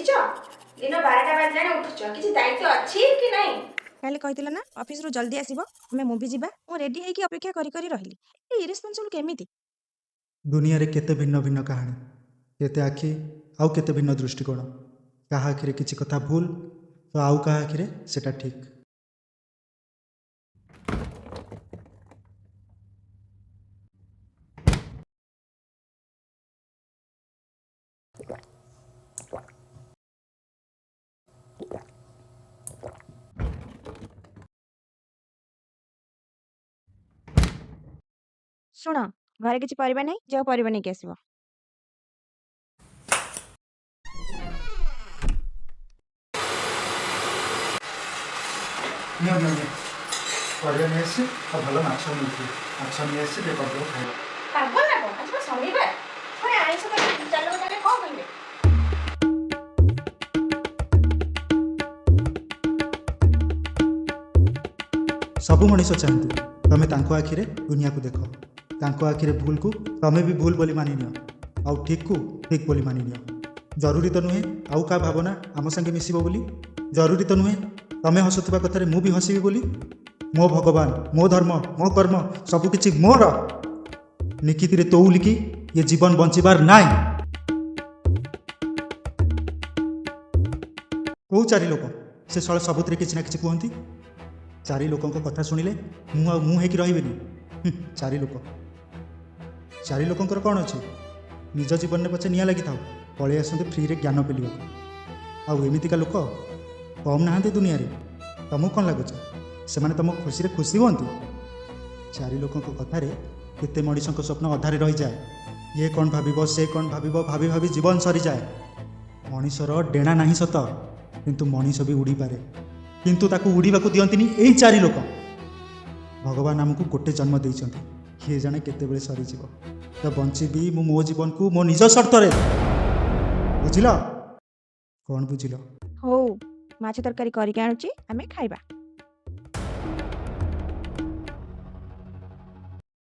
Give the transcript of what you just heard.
ଦେଖିଛ? ଦିନ 12ଟା ବାଜିଲାଣି ଉଠୁଛ, କିଛି ଦାୟିତ୍ୱ ଅଛି କି ନାହିଁ? କାଲି କହିଥିଲ ନା ଅଫିସରୁ ଜଲ୍ଦି ଆସିବ, ଆମେ ମୁଭି ଯିବା। ମୁଁ ରେଡି ହେଇକି ଅପେକ୍ଷା କରି କରି ରହିଲି। ଏ ଇରେସ୍ପନ୍ସିବଲ୍ କେମିତି? ଦୁନିଆରେ କେତେ ଭିନ୍ନ ଭିନ୍ନ କାହାଣୀ, କେତେ ଆଖି ଆଉ କେତେ ଭିନ୍ନ ଦୃଷ୍ଟିକୋଣ। କାହା ଆଖିରେ କିଛି କଥା ଭୁଲ ତ ଆଉ କାହା ଆଖିରେ ସେଟା ଠିକ୍। ଶୁଣ, ଘରେ କିଛି ପରିବା ନାହିଁ, ଯାଅ ପରିବା ନେଇକି ଆସିବ। ନିଅ ନିଅ ନିଅ, ପରିବା ନେଇ ଆସିଛି ଆଉ ଭଲ ମାଛ ମିଳୁଛି, ମାଛ ନେଇ ଆସିଛି, ଟିକେ କରିଦେବ ଖାଇବା। ପାଗଳ ନା କଣ? ଆଜି ପା ଶନିବାର, ପୁଣି ଆଇଁଷ କରି ଚାଲ ତାହେଲେ କଣ କହିବେ? ସବୁ ମଣିଷ ଚାହାନ୍ତି ତମେ ତାଙ୍କ ଆଖିରେ ଦୁନିଆକୁ ଦେଖ, ତାଙ୍କ ଆଖିରେ ଭୁଲକୁ ତମେ ବି ଭୁଲ ବୋଲି ମାନିନିଅ ଆଉ ଠିକ୍କୁ ଠିକ୍ ବୋଲି ମାନିନିଅ। ଜରୁରୀ ତ ନୁହେଁ ଆଉ କାହା ଭାବନା ଆମ ସାଙ୍ଗେ ମିଶିବ ବୋଲି, ଜରୁରୀ ତ ନୁହେଁ ତମେ ହସୁଥିବା କଥାରେ ମୁଁ ବି ହସିବି ବୋଲି। ମୋ ଭଗବାନ, ମୋ ଧର୍ମ, ମୋ କର୍ମ ସବୁକିଛି ମୋର। ନିକିତିରେ ତଉଲିକି ଇଏ ଜୀବନ ବଞ୍ଚିବାର ନାଇଁ। କୋଉ ଚାରି ଲୋକ ସେ ଶଳେ ସବୁଥିରେ କିଛି ନା କିଛି କୁହନ୍ତି। ଚାରି ଲୋକଙ୍କ କଥା ଶୁଣିଲେ ମୁଁ ଆଉ ମୁଁ ହେଇକି ରହିବିନି। ଚାରି ଲୋକ, ଚାରି ଲୋକଙ୍କର କ'ଣ ଅଛି? ନିଜ ଜୀବନରେ ପଛେ ନିଆଁ ଲାଗିଥାଉ, ପଳେଇ ଆସନ୍ତି ଫ୍ରିରେ ଜ୍ଞାନ ପେଲିବାକୁ। ଆଉ ଏମିତିକା ଲୋକ କମ୍ ନାହାନ୍ତି ଦୁନିଆରେ। ତମକୁ କ'ଣ ଲାଗୁଛି ସେମାନେ ତମ ଖୁସିରେ ଖୁସି ହୁଅନ୍ତି? ଚାରି ଲୋକଙ୍କ କଥାରେ କେତେ ମଣିଷଙ୍କ ସ୍ୱପ୍ନ ଅଧାରେ ରହିଯାଏ। ଇଏ କ'ଣ ଭାବିବ, ସେ କ'ଣ ଭାବିବ, ଭାବି ଭାବି ଜୀବନ ସରିଯାଏ। ମଣିଷର ଡେଣା ନାହିଁ ସତ, କିନ୍ତୁ ମଣିଷ ବି ଉଡ଼ିପାରେ। କିନ୍ତୁ ତାକୁ ଉଡ଼ିବାକୁ ଦିଅନ୍ତିନି ଏଇ ଚାରି ଲୋକ। ଭଗବାନ ଆମକୁ ଗୋଟେ ଜନ୍ମ ଦେଇଛନ୍ତି, କିଏ ଜାଣେ କେତେବେଳେ ସରିଯିବ। ତ ବଞ୍ଚିବି ମୁଁ ମୋ ଜୀବନକୁ ମୋ ନିଜ ସର୍ତ୍ତରେ। ବୁଝିଲ? କ'ଣ ବୁଝିଲ? ହଉ, ମାଛ ତରକାରୀ କରିକି ଆଣୁଛି, ଆମେ ଖାଇବା।